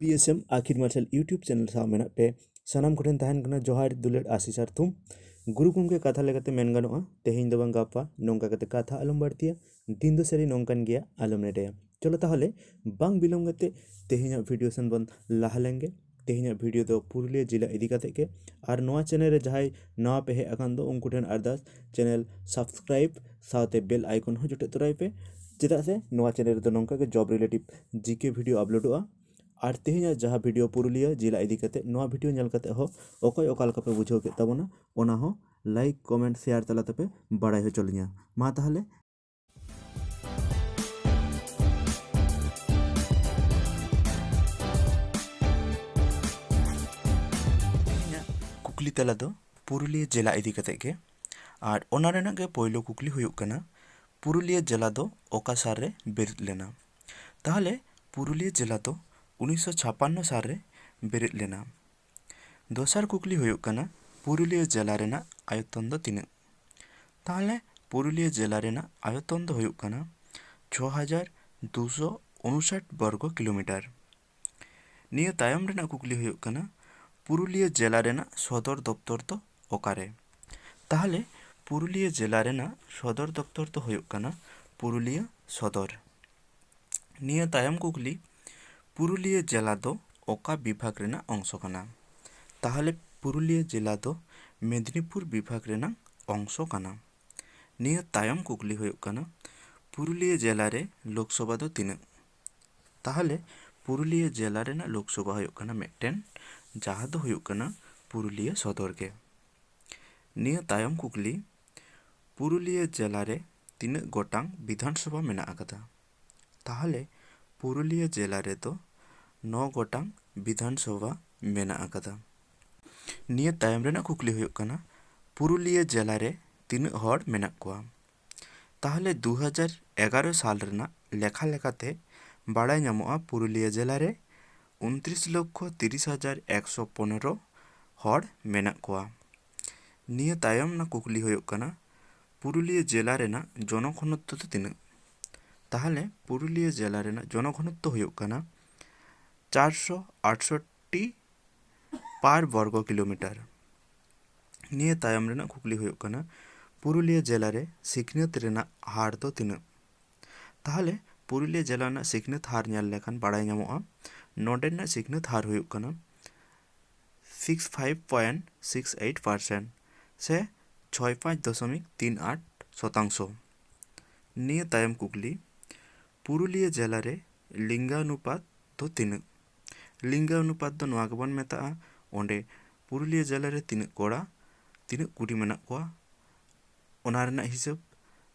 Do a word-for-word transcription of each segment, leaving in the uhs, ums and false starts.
P S M ᱟᱹᱠᱷᱤᱨ ᱢᱟᱨᱥᱟᱞ YouTube channel ᱥᱟᱶ ᱢᱮᱱᱟᱜ ᱯᱮ ᱥᱟᱱᱟᱢ ᱠᱚᱴᱷᱮᱱ ᱛᱟᱦᱮᱱ ᱠᱟᱱᱟ ᱡᱚᱦᱟᱨ, ᱫᱩᱞᱟᱹᱲ, ᱟᱥᱤᱥ ᱟᱨ ᱛᱷᱩᱢ᱾ ᱜᱩᱨᱩ ᱜᱚᱢᱠᱮ ᱠᱟᱛᱷᱟ ᱞᱮᱠᱟᱛᱮ ᱢᱮᱱ ᱜᱟᱱᱚᱜᱼᱟ, ᱛᱮᱦᱮᱧ ᱫᱚ ᱵᱟᱝ ᱜᱟᱯᱟ ᱱᱚᱝᱠᱟ ᱠᱟᱛᱮ ᱠᱟᱛᱷᱟ ᱟᱞᱚᱢ ᱵᱟᱹᱲᱛᱤᱭᱟ, ᱫᱤᱱ ᱫᱚ ᱥᱟᱹᱨᱤ ᱱᱚᱝᱠᱟᱱ ᱜᱮᱭᱟ, ᱟᱞᱚᱢ ᱱᱮᱰᱮᱭᱟ᱾ ᱪᱚᱞᱚ ᱛᱟᱦᱚᱞᱮ ᱵᱟᱝ ᱵᱤᱞᱚᱢ ᱠᱟᱛᱮ ᱛᱮᱦᱮᱧᱟᱜ ᱵᱷᱤᱰᱤᱭᱳ ᱥᱮᱱ ᱵᱚᱱ ᱞᱟᱦᱟ ᱞᱮᱱᱜᱮ᱾ ᱛᱮᱦᱮᱧᱟᱜ ᱵᱷᱤᱰᱤᱭᱳ ᱫᱚ ᱯᱩᱨᱩᱞᱤᱭᱟᱹ ᱡᱮᱞᱟ ᱤᱫᱤ ᱠᱟᱛᱮ ᱜᱮ᱾ ᱟᱨ ᱱᱚᱣᱟ ᱪᱮᱱᱮᱞ ᱨᱮ ᱡᱟᱦᱟᱸᱭ ᱱᱟᱣᱟ ᱯᱮ ᱦᱮᱡ ᱟᱠᱟᱱ ᱫᱚ, ᱩᱱᱠᱩ ᱴᱷᱮᱱ ᱟᱨᱫᱟᱥ, ᱪᱮᱱᱮᱞ ᱥᱟᱵᱥᱠᱨᱟᱭᱤᱵ ᱥᱟᱶᱛᱮ ᱵᱮᱞ ᱟᱭᱠᱚᱱ ᱦᱚᱸ ᱡᱚᱴᱮᱫ ᱛᱚᱨᱟᱭ ᱯᱮ, ᱪᱮᱫᱟᱜ ᱥᱮ ᱱᱚᱣᱟ ᱪᱮᱱᱮᱞ ᱨᱮᱫᱚ ᱱᱚᱝᱠᱟ ᱜᱮ ᱡᱚᱵ ᱨᱤᱞᱮᱴᱤᱵᱷ ᱡᱤ ᱠᱮ ᱵᱷᱤᱰᱤᱭᱳ ᱟᱯᱞᱳᱰᱚᱜᱼᱟ᱾ ᱟᱨ ᱛᱮᱦᱮᱧᱟᱜ ᱡᱟᱦᱟᱸ ᱵᱷᱤᱰᱤᱭᱳ ᱯᱩᱨᱩᱞᱤᱭᱟᱹ ᱡᱮᱞᱟ ᱤᱫᱤ ᱠᱟᱛᱮ, ᱱᱚᱣᱟ ᱵᱷᱤᱰᱤᱭᱳ ᱧᱮᱞ ᱠᱟᱛᱮ ᱦᱚᱸ ᱚᱠᱚᱭ ᱚᱠᱟ ᱞᱮᱠᱟ ᱯᱮ ᱵᱩᱡᱷᱟᱹᱣ ᱠᱮᱫ ᱛᱟᱵᱚᱱᱟ, ᱚᱱᱟ ᱦᱚᱸ ᱞᱟᱭᱤᱠ, ᱠᱚᱢᱮᱱᱴ, ᱥᱮᱭᱟᱨ ᱛᱟᱞᱟ ᱛᱮᱯᱮ ᱵᱟᱲᱟᱭ ᱦᱚᱪᱚ ᱞᱤᱧᱟ᱾ ᱢᱟ ᱛᱟᱦᱚᱞᱮ ᱠᱩᱠᱞᱤ ᱛᱟᱞᱟ ᱫᱚ ᱯᱩᱨᱩᱞᱤᱭᱟᱹ ᱡᱮᱞᱟ ᱤᱫᱤ ᱠᱟᱛᱮ ᱜᱮ᱾ ᱟᱨ ᱚᱱᱟ ᱨᱮᱱᱟᱜ ᱜᱮ ᱯᱳᱭᱞᱳ ᱠᱩᱠᱞᱤ ᱦᱩᱭᱩᱜ ᱠᱟᱱᱟ, ᱯᱩᱨᱩᱞᱤᱭᱟᱹ ᱡᱮᱞᱟ ᱫᱚ ᱚᱠᱟ ᱥᱟᱞ ᱨᱮ ᱵᱮᱨᱮᱫ ᱞᱮᱱᱟ? ᱛᱟᱦᱚᱞᱮ ᱯᱩᱨᱩᱞᱤᱭᱟᱹ ᱡᱮᱞᱟ ᱫᱚ ᱩᱱᱤᱥᱥᱚ ᱪᱷᱟᱯᱟᱱᱱᱚ ᱥᱟᱞ ᱨᱮ ᱵᱮᱨᱮᱫ ᱞᱮᱱᱟ᱾ ᱫᱚᱥᱟᱨ ᱠᱩᱠᱞᱤ ᱦᱩᱭᱩᱜ ᱠᱟᱱᱟ, ᱯᱩᱨᱩᱞᱤᱭᱟᱹ ᱡᱮᱞᱟ ᱨᱮᱱᱟᱜ ᱟᱭᱚᱛᱚᱱ ᱫᱚ ᱛᱤᱱᱟᱹᱜ? ᱛᱟᱦᱚᱞᱮ ᱯᱩᱨᱩᱞᱤᱭᱟᱹ ᱡᱮᱞᱟ ᱨᱮᱱᱟᱜ ᱟᱭᱚᱛᱚᱱ ᱫᱚ ᱦᱩᱭᱩᱜ ᱠᱟᱱᱟ ᱪᱷᱚ ᱦᱟᱡᱟᱨ ᱫᱩᱥᱚ ᱩᱱᱩᱥᱟᱴ ᱵᱚᱨᱜᱚ ᱠᱤᱞᱳᱢᱤᱴᱟᱨ᱾ ᱱᱤᱭᱟᱹ ᱛᱟᱭᱚᱢ ᱨᱮᱱᱟᱜ ᱠᱩᱠᱞᱤ ᱦᱩᱭᱩᱜ ᱠᱟᱱᱟ, ᱯᱩᱨᱩᱞᱤᱭᱟᱹ ᱡᱮᱞᱟ ᱨᱮᱱᱟᱜ ᱥᱚᱫᱚᱨ ᱫᱚᱯᱛᱚᱨ ᱫᱚ ᱚᱠᱟᱨᱮ? ᱛᱟᱦᱚᱞᱮ ᱯᱩᱨᱩᱞᱤᱭᱟᱹ ᱡᱮᱞᱟ ᱨᱮᱱᱟᱜ ᱥᱚᱫᱚᱨ ᱫᱚᱯᱛᱚᱨ ᱫᱚ ᱦᱩᱭᱩᱜ ᱠᱟᱱᱟ ᱯᱩᱨᱩᱞᱤᱭᱟᱹ ᱥᱚᱫᱚᱨ᱾ ᱱᱤᱭᱟᱹ ᱛᱟᱭᱚᱢ ᱠᱩᱠᱞᱤ, ᱯᱩᱨᱩᱞᱤᱭᱟᱹ ᱡᱮᱞᱟ ᱫᱚ ᱚᱠᱟ ᱵᱤᱵᱷᱟᱜᱽ ᱨᱮᱱᱟᱜ ᱚᱝᱥᱚ ᱠᱟᱱᱟ? ᱛᱟᱦᱚᱞᱮ ᱯᱩᱨᱩᱞᱤᱭᱟᱹ ᱡᱮᱞᱟ ᱫᱚ ᱢᱮᱫᱽᱱᱤᱯᱩᱨ ᱵᱤᱵᱷᱟᱜᱽ ᱨᱮᱱᱟᱜ ᱚᱝᱥᱚ ᱠᱟᱱᱟ᱾ ᱱᱤᱭᱟᱹ ᱛᱟᱭᱚᱢ ᱠᱩᱠᱞᱤ ᱦᱩᱭᱩᱜ ᱠᱟᱱᱟ, ᱯᱩᱨᱩᱞᱤᱭᱟᱹ ᱡᱮᱞᱟ ᱨᱮ ᱞᱳᱠᱥᱚᱵᱷᱟ ᱫᱚ ᱛᱤᱱᱟᱹᱜ? ᱛᱟᱦᱚᱞᱮ ᱯᱩᱨᱩᱞᱤᱭᱟᱹ ᱡᱮᱞᱟ ᱨᱮᱱᱟᱜ ᱞᱳᱠᱥᱚᱵᱷᱟ ᱦᱩᱭᱩᱜ ᱠᱟᱱᱟ ᱢᱤᱫᱴᱮᱱ, ᱡᱟᱦᱟᱸ ᱫᱚ ᱦᱩᱭᱩᱜ ᱠᱟᱱᱟ ᱯᱩᱨᱩᱞᱤᱭᱟᱹ ᱥᱚᱫᱚᱨ ᱜᱮ᱾ ᱱᱤᱭᱟᱹ ᱛᱟᱭᱚᱢ ᱠᱩᱠᱞᱤ, ᱯᱩᱨᱩᱞᱤᱭᱟᱹ ᱡᱮᱞᱟ ᱨᱮ ᱛᱤᱱᱟᱹᱜ ᱜᱚᱴᱟᱝ ᱵᱤᱫᱷᱟᱱ ᱥᱚᱵᱷᱟ ᱢᱮᱱᱟᱜ ᱟᱠᱟᱫᱟ? ᱛᱟᱦᱚᱞᱮ ᱯᱩᱨᱩᱞᱤᱭᱟᱹ ᱡᱮᱞᱟ ᱨᱮᱫᱚ ᱱᱚ ᱜᱚᱴᱟᱝ ᱵᱤᱫᱷᱟᱱ ᱥᱚᱵᱷᱟ ᱢᱮᱱᱟᱜ ᱟᱠᱟᱫᱟ᱾ ᱱᱤᱭᱟᱹ ᱛᱟᱭᱚᱢ ᱨᱮᱱᱟᱜ ᱠᱩᱠᱞᱤ ᱦᱩᱭᱩᱜ ᱠᱟᱱᱟ, ᱯᱩᱨᱩᱞᱤᱭᱟᱹ ᱡᱮᱞᱟ ᱨᱮ ᱛᱤᱱᱟᱹᱜ ᱦᱚᱲ ᱢᱮᱱᱟᱜ ᱠᱚᱣᱟ? ᱛᱟᱦᱚᱞᱮ ᱫᱩ ᱦᱟᱡᱟᱨ ᱮᱜᱟᱨᱚ ᱥᱟᱞ ᱨᱮᱱᱟᱜ ᱞᱮᱠᱷᱟ ᱞᱮᱠᱟᱛᱮ ᱵᱟᱲᱟᱭ ᱧᱟᱢᱚᱜᱼᱟ, ᱯᱩᱨᱩᱞᱤᱭᱟᱹ ᱡᱮᱞᱟ ᱨᱮ ᱩᱱᱛᱨᱤᱥ ᱞᱚᱠᱠᱷᱚ ᱛᱤᱨᱤᱥ ᱦᱟᱡᱟᱨ ᱮᱠᱥᱚ ᱯᱚᱱᱮᱨᱚ ᱦᱚᱲ ᱢᱮᱱᱟᱜ ᱠᱚᱣᱟ᱾ ᱱᱤᱭᱟᱹ ᱛᱟᱭᱚᱢ ᱨᱮᱱᱟᱜ ᱠᱩᱠᱞᱤ ᱦᱩᱭᱩᱜ ᱠᱟᱱᱟ, ᱯᱩᱨᱩᱞᱤᱭᱟᱹ ᱡᱮᱞᱟ ᱨᱮᱱᱟᱜ ᱡᱚᱱᱚᱜᱷᱚᱱᱚᱛᱛᱚ ᱫᱚ ᱛᱤᱱᱟᱹᱜ? ᱛᱟᱦᱚᱞᱮ ᱯᱩᱨᱩᱞᱤᱭᱟᱹ ᱡᱮᱞᱟ ᱨᱮᱱᱟᱜ ᱡᱚᱱᱚᱜᱷᱚᱱᱚᱛᱛᱚ ᱦᱩᱭᱩᱜ ᱠᱟᱱᱟ ᱪᱟᱨᱥᱚ ᱟᱴᱥᱚᱴᱴᱤ ᱯᱟᱨ ᱵᱚᱨᱜᱚ ᱠᱤᱞᱳᱢᱤᱴᱟᱨ᱾ ᱱᱤᱭᱟᱹ ᱛᱟᱭᱚᱢ ᱨᱮᱱᱟᱜ ᱠᱩᱠᱞᱤ ᱦᱩᱭᱩᱜ ᱠᱟᱱᱟ, ᱯᱩᱨᱩᱞᱤᱭᱟᱹ ᱡᱮᱞᱟ ᱨᱮ ᱥᱤᱠᱷᱱᱟᱹᱛ ᱨᱮᱱᱟᱜ ᱦᱟᱨ ᱫᱚ ᱛᱤᱱᱟᱹᱜ? ᱛᱟᱦᱚᱞᱮ ᱯᱩᱨᱩᱞᱤᱭᱟᱹ ᱡᱮᱞᱟ ᱨᱮᱱᱟᱜ ᱥᱤᱠᱷᱱᱟᱹᱛ ᱦᱟᱨ ᱧᱮᱞ ᱞᱮᱠᱷᱟᱱ ᱵᱟᱲᱟᱭ ᱧᱟᱢᱚᱜᱼᱟ, ᱱᱚᱰᱮ ᱨᱮᱱᱟᱜ ᱥᱤᱠᱷᱱᱟᱹᱛ ᱦᱟᱨ ᱦᱩᱭᱩᱜ ᱠᱟᱱᱟ six five point six eight percent ᱥᱮ ᱪᱷᱚᱭ ᱯᱟᱸᱪ ᱫᱚᱥᱚᱢᱤᱠ ᱛᱤᱱ ᱟᱴ ᱥᱚᱛᱟᱝᱥᱚ᱾ ᱱᱤᱭᱟᱹ ᱛᱟᱭᱚᱢ ᱠᱩᱠᱞᱤ, ᱯᱩᱨᱩᱞᱤᱭᱟᱹ ᱡᱮᱞᱟ ᱨᱮ ᱞᱤᱝᱜᱟᱱᱩᱯᱟᱛ ᱫᱚ ᱛᱤᱱᱟᱹᱜ? ᱞᱤᱝᱜᱟᱱᱩᱯᱟᱛ ᱫᱚ ᱱᱚᱣᱟ ᱜᱮᱵᱚᱱ ᱢᱮᱛᱟᱜᱼᱟ, ᱚᱸᱰᱮ ᱯᱩᱨᱩᱞᱤᱭᱟᱹ ᱡᱮᱞᱟ ᱨᱮ ᱛᱤᱱᱟᱹᱜ ᱠᱚᱲᱟ, ᱛᱤᱱᱟᱹᱜ ᱠᱩᱲᱤ ᱢᱮᱱᱟᱜ ᱠᱚᱣᱟ, ᱚᱱᱟ ᱨᱮᱱᱟᱜ ᱦᱤᱥᱟᱹᱵ᱾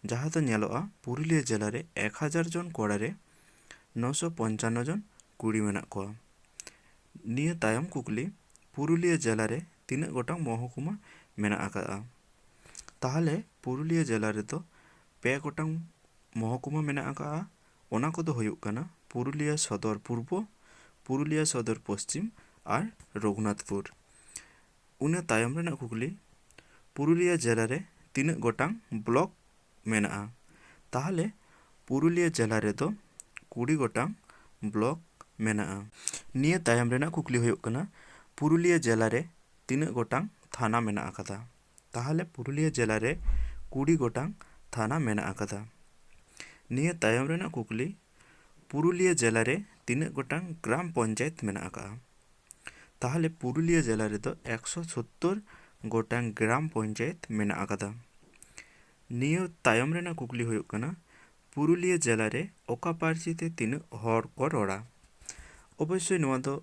ᱡᱟᱦᱟᱸ ᱫᱚ ᱧᱮᱞᱚᱜᱼᱟ, ᱯᱩᱨᱩᱞᱤᱭᱟᱹ ᱡᱮᱞᱟ ᱨᱮ ᱮᱠ ᱦᱟᱡᱟᱨ ᱡᱚᱱ ᱠᱚᱲᱟ ᱨᱮ ᱱᱚᱥᱚ ᱯᱚᱧᱪᱟᱱᱱᱚ ᱡᱚᱱ ᱠᱩᱲᱤ ᱢᱮᱱᱟᱜ ᱠᱚᱣᱟ᱾ ᱱᱤᱭᱟᱹ ᱛᱟᱭᱚᱢ ᱠᱩᱠᱞᱤ, ᱯᱩᱨᱩᱞᱤᱭᱟᱹ ᱡᱮᱞᱟ ᱨᱮ ᱛᱤᱱᱟᱹᱜ ᱜᱚᱴᱟᱝ ᱢᱚᱦᱚᱠᱩᱢᱟ ᱢᱮᱱᱟᱜ ᱟᱠᱟᱫᱼᱟ? ᱛᱟᱦᱚᱞᱮ ᱯᱩᱨᱩᱞᱤᱭᱟᱹ ᱡᱮᱞᱟ ᱨᱮᱫᱚ ᱯᱮ ᱜᱚᱴᱟᱝ ᱢᱚᱦᱚᱠᱩᱢᱟ ᱢᱮᱱᱟᱜ ᱟᱠᱟᱫᱼᱟ᱾ ᱚᱱᱟ ᱠᱚᱫᱚ ᱦᱩᱭᱩᱜ ᱠᱟᱱᱟ ᱯᱩᱨᱩᱞᱤᱭᱟᱹ ᱥᱚᱫᱚᱨ ᱯᱩᱨᱵᱚ, ᱯᱩᱨᱩᱞᱤᱭᱟᱹ ᱥᱚᱫᱚᱨ ᱯᱚᱥᱪᱤᱢ ᱟᱨ ᱨᱚᱜᱷᱩᱱᱟᱛᱷᱯᱩᱨ᱾ ᱤᱱᱟᱹ ᱛᱟᱭᱚᱢ ᱨᱮᱱᱟᱜ ᱠᱩᱠᱞᱤ, ᱯᱩᱨᱩᱞᱤᱭᱟᱹ ᱡᱮᱞᱟ ᱨᱮ ᱛᱤᱱᱟᱹᱜ ᱜᱚᱴᱟᱝ ᱵᱞᱚᱠ ᱢᱮᱱᱟᱜᱼᱟ? ᱛᱟᱦᱚᱞᱮ ᱯᱩᱨᱩᱞᱤᱭᱟᱹ ᱡᱮᱞᱟ ᱨᱮᱫᱚ ᱠᱩᱲᱤ ᱜᱚᱴᱟᱝ ᱵᱞᱚᱠ ᱢᱮᱱᱟᱜᱼᱟ᱾ ᱱᱤᱭᱟᱹ ᱛᱟᱭᱚᱢ ᱨᱮᱱᱟᱜ ᱠᱩᱠᱞᱤ ᱦᱩᱭᱩᱜ ᱠᱟᱱᱟ, ᱯᱩᱨᱩᱞᱤᱭᱟᱹ ᱡᱮᱞᱟ ᱨᱮ ᱛᱤᱱᱟᱹᱜ ᱜᱚᱴᱟᱝ ᱛᱷᱟᱱᱟ ᱢᱮᱱᱟᱜ ᱟᱠᱟᱫᱟ? ᱛᱟᱦᱚᱞᱮ ᱯᱩᱨᱩᱞᱤᱭᱟᱹ ᱡᱮᱞᱟ ᱨᱮ ᱠᱩᱲᱤ ᱜᱚᱴᱟᱝ ᱛᱷᱟᱱᱟ ᱢᱮᱱᱟᱜ ᱟᱠᱟᱫᱟ᱾ ᱱᱤᱭᱟᱹ ᱛᱟᱭᱚᱢ ᱨᱮᱱᱟᱜ ᱠᱩᱠᱞᱤ, ᱯᱩᱨᱩᱞᱤᱭᱟᱹ ᱡᱮᱞᱟ ᱨᱮ ᱛᱤᱱᱟᱹᱜ ᱜᱚᱴᱟᱝ ᱜᱨᱟᱢ ᱯᱚᱧᱪᱟᱭᱮᱛ ᱢᱮᱱᱟᱜ ᱟᱠᱟᱫᱼᱟ? ᱛᱟᱦᱚᱞᱮ ᱯᱩᱨᱩᱞᱤᱭᱟᱹ ᱡᱮᱞᱟ ᱨᱮᱫᱚ ᱮᱠᱥᱚ ᱥᱳᱛᱛᱳᱨ ᱜᱚᱴᱟᱝ ᱜᱨᱟᱢ ᱯᱚᱧᱪᱟᱭᱮᱛ ᱢᱮᱱᱟᱜ ᱟᱠᱟᱫᱟ᱾ ᱱᱤᱭᱟᱹ ᱛᱟᱭᱚᱢ ᱨᱮᱱᱟᱜ ᱠᱩᱠᱞᱤ ᱦᱩᱭᱩᱜ ᱠᱟᱱᱟ, ᱯᱩᱨᱩᱞᱤᱭᱟᱹ ᱡᱮᱞᱟ ᱨᱮ ᱚᱠᱟ ᱯᱟᱹᱨᱥᱤ ᱛᱮ ᱛᱤᱱᱟᱹᱜ ᱦᱚᱲ ᱠᱚ ᱨᱚᱲᱟ? ᱚᱵᱚᱥᱥᱳᱭ ᱱᱚᱣᱟ ᱫᱚ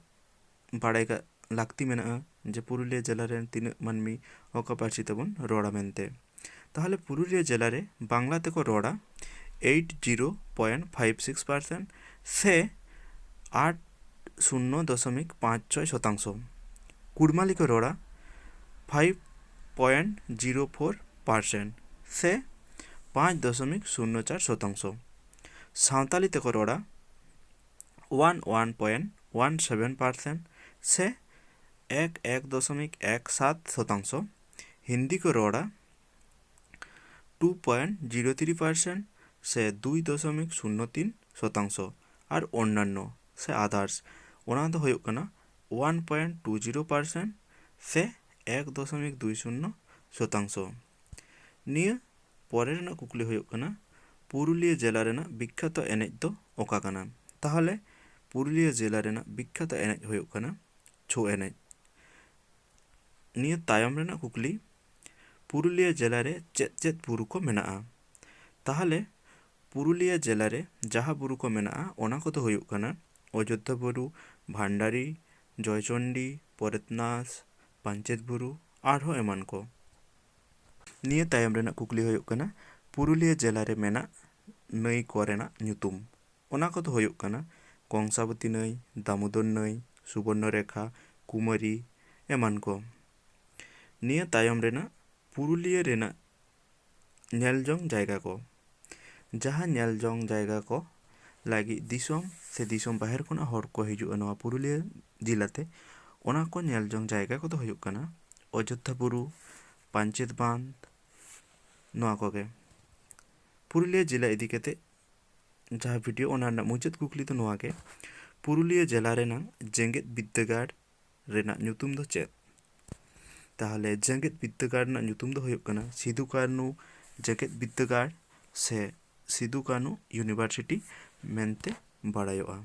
ᱵᱟᱲᱟᱭ ᱠᱟᱜ ᱞᱟᱹᱠᱛᱤ ᱢᱮᱱᱟᱜᱼᱟ ᱡᱮ ᱯᱩᱨᱩᱞᱤᱭᱟᱹ ᱡᱮᱞᱟ ᱨᱮᱱ ᱛᱤᱱᱟᱹᱜ ᱢᱟᱹᱱᱢᱤ ᱚᱠᱟ ᱯᱟᱹᱨᱥᱤ ᱛᱮᱵᱚᱱ ᱨᱚᱲᱟ ᱢᱮᱱᱛᱮ᱾ ᱛᱟᱦᱚᱞᱮ ᱯᱩᱨᱩᱞᱤᱭᱟᱹ ᱡᱮᱞᱟ ᱨᱮ ᱵᱟᱝᱞᱟ ᱛᱮᱠᱚ ᱨᱚᱲᱟ eight zero point five six percent ᱥᱮ ᱟᱴ ᱥᱩᱱᱱᱚ ᱫᱚᱥᱚᱢᱤᱠ ᱯᱟᱸᱪ ᱪᱷᱚᱭ ᱥᱚᱛᱟᱝᱥᱚ᱾ ᱠᱩᱲᱢᱟᱞᱤ ᱠᱚ ᱨᱚᱲᱟ five point zero four percent ᱥᱮ ᱯᱟᱸᱪ ᱫᱚᱥᱚᱢᱤᱠ ᱥᱩᱱᱱᱚ ᱪᱟᱨ ᱥᱚᱛᱟᱝᱥᱚ᱾ ᱥᱟᱶᱛᱟᱞᱤ ᱛᱮᱠᱚ ᱨᱚᱲᱟ one one point one seven percent ᱥᱮ ᱮᱠ ᱮᱠ ᱫᱚᱥᱚᱢᱤᱠ ᱮᱠ ᱥᱟᱛ ᱥᱚᱛᱟᱝᱥᱚ᱾ ᱦᱤᱱᱫᱤ ᱠᱚ ᱨᱚᱲᱟ two point zero three percent ᱥᱮ ᱫᱩᱭ ᱫᱚᱥᱚᱢᱤᱠ ᱥᱩᱱᱱᱚ ᱛᱤᱱ ᱥᱚᱛᱟᱝᱥᱚ᱾ ᱟᱨ ᱚᱱᱱᱟᱱᱱᱚ ᱥᱮ ᱟᱫᱟᱨᱥ ᱚᱱᱟ ᱫᱚ ᱦᱩᱭᱩᱜ ᱠᱟᱱᱟ one point two zero percent ᱥᱮ ᱮᱠ ᱫᱚᱥᱚᱢᱤᱠ ᱫᱩᱭ ᱥᱩᱱᱱᱚ ᱥᱚᱛᱟᱝᱥᱚ᱾ ᱱᱤᱭᱟᱹ ᱯᱚᱨᱮ ᱨᱮᱱᱟᱜ ᱠᱩᱠᱞᱤ ᱦᱩᱭᱩᱜ ᱠᱟᱱᱟ, ᱯᱩᱨᱩᱞᱤᱭᱟᱹ ᱡᱮᱞᱟ ᱨᱮᱱᱟᱜ ᱵᱤᱠᱠᱷᱟᱛᱚ ᱮᱱᱮᱡ ᱫᱚ ᱚᱠᱟ ᱠᱟᱱᱟ? ᱛᱟᱦᱚᱞᱮ ᱯᱩᱨᱩᱞᱤᱭᱟᱹ ᱡᱮᱞᱟ ᱨᱮᱱᱟᱜ ᱵᱤᱠᱠᱷᱟᱛᱚ ᱮᱱᱮᱡ ᱦᱩᱭᱩᱜ ᱠᱟᱱᱟ ᱪᱷᱳ ᱮᱱᱮᱡ᱾ ᱱᱤᱭᱟᱹ ᱛᱟᱭᱚᱢ ᱨᱮᱱᱟᱜ ᱠᱩᱠᱞᱤ, ᱯᱩᱨᱩᱞᱤᱭᱟᱹ ᱡᱮᱞᱟ ᱨᱮ ᱪᱮᱫ ᱪᱮᱫ ᱵᱩᱨᱩ ᱠᱚ ᱢᱮᱱᱟᱜᱼᱟ? ᱛᱟᱦᱚᱞᱮ ᱯᱩᱨᱩᱞᱤᱭᱟᱹ ᱡᱮᱞᱟ ᱨᱮ ᱡᱟᱦᱟᱸ ᱵᱩᱨᱩ ᱠᱚ ᱢᱮᱱᱟᱜᱼᱟ, ᱚᱱᱟ ᱠᱚᱫᱚ ᱦᱩᱭᱩᱜ ᱠᱟᱱᱟ ᱚᱡᱳᱫᱽᱫᱷᱟ ᱵᱩᱨᱩ, ᱵᱷᱟᱱᱰᱟᱨᱤ, ᱡᱚᱭᱪᱚᱱᱰᱤ, ᱯᱚᱨᱮᱛᱱᱟᱥ, ᱯᱟᱧᱪᱮᱛ ᱵᱩᱨᱩ, ᱟᱨᱦᱚᱸ ᱮᱢᱟᱱ ᱠᱚ᱾ ᱱᱤᱭᱟᱹ ᱛᱟᱭᱚᱢ ᱨᱮᱱᱟᱜ ᱠᱩᱠᱞᱤ ᱦᱩᱭᱩᱜ ᱠᱟᱱᱟ, ᱯᱩᱨᱩᱞᱤᱭᱟᱹ ᱡᱮᱞᱟ ᱨᱮ ᱢᱮᱱᱟᱜ ᱱᱟᱹᱭ ᱠᱚ ᱨᱮᱱᱟᱜ ᱧᱩᱛᱩᱢ᱾ ᱚᱱᱟ ᱠᱚᱫᱚ ᱦᱩᱭᱩᱜ ᱠᱟᱱᱟ ᱠᱚᱝᱥᱟᱵᱚᱛᱤ ᱱᱟᱹᱭ, ᱫᱟᱢᱳᱫᱚᱨ ᱱᱟᱹᱭ, ᱥᱩᱵᱚᱨᱱᱚ ᱨᱮᱠᱷᱟ, ᱠᱩᱢᱟᱨᱤ, ᱮᱢᱟᱱ ᱠᱚ᱾ ᱱᱤᱭᱟᱹ ᱛᱟᱭᱚᱢ ᱨᱮᱱᱟᱜ ᱯᱩᱨᱩᱞᱤᱭᱟᱹ ᱨᱮᱱᱟᱜ ᱧᱮᱞ ᱡᱚᱝ ᱡᱟᱭᱜᱟ ᱠᱚ᱾ ᱡᱟᱦᱟᱸ ᱧᱮᱞ ᱡᱚᱝ ᱡᱟᱭᱜᱟ ᱠᱚ ᱞᱟᱹᱜᱤᱫ ᱫᱤᱥᱚᱢ ᱥᱮ ᱫᱤᱥᱚᱢ ᱵᱟᱦᱮᱨ ᱠᱷᱚᱱᱟᱜ ᱦᱚᱲ ᱠᱚ ᱦᱤᱡᱩᱜᱼᱟ ᱱᱚᱣᱟ ᱯᱩᱨᱩᱞᱤᱭᱟᱹ ᱡᱮᱞᱟ ᱛᱮ, ᱚᱱᱟ ᱠᱚ ᱧᱮᱞ ᱡᱚᱝ ᱡᱟᱭᱜᱟ ᱠᱚᱫᱚ ᱦᱩᱭᱩᱜ ᱠᱟᱱᱟ ᱚᱡᱳᱫᱽᱫᱷᱟ ᱵᱩᱨᱩ, ᱯᱟᱧᱪᱮᱛ ᱵᱟᱸᱫᱷ, ᱱᱚᱣᱟ ᱠᱚᱜᱮ᱾ ᱯᱩᱨᱩᱞᱤᱭᱟᱹ ᱡᱮᱞᱟ ᱤᱫᱤ ᱠᱟᱛᱮ ᱡᱟᱦᱟᱸ ᱵᱷᱤᱰᱤᱭᱳ, ᱚᱱᱟ ᱨᱮᱱᱟᱜ ᱢᱩᱪᱟᱹᱫ ᱠᱩᱠᱞᱤ ᱫᱚ ᱱᱚᱣᱟ ᱜᱮ, ᱯᱩᱨᱩᱞᱤᱭᱟᱹ ᱡᱮᱞᱟ ᱨᱮᱱᱟᱜ ᱡᱮᱜᱮᱛ ᱵᱤᱫᱽᱫᱟᱹᱜᱟᱲ ᱨᱮᱱᱟᱜ ᱧᱩᱛᱩᱢ ᱫᱚ ᱪᱮᱫ? ᱛᱟᱦᱚᱞᱮ ᱡᱮᱜᱮᱛ ᱵᱤᱫᱽᱫᱟᱹᱜᱟᱲ ᱨᱮᱱᱟᱜ ᱧᱩᱛᱩᱢ ᱫᱚ ᱦᱩᱭᱩᱜ ᱠᱟᱱᱟ ᱥᱤᱫᱩ ᱠᱟᱹᱱᱦᱩ ᱡᱮᱜᱮᱛ ᱵᱤᱫᱽᱫᱟᱹᱜᱟᱲ ᱥᱮ ᱥᱤᱫᱩ ᱠᱟᱹᱱᱦᱩ ᱤᱭᱩᱱᱤᱵᱷᱟᱨᱥᱤᱴᱤ ᱢᱮᱱᱛᱮ ᱵᱟᱲᱟᱭᱚᱜᱼᱟ᱾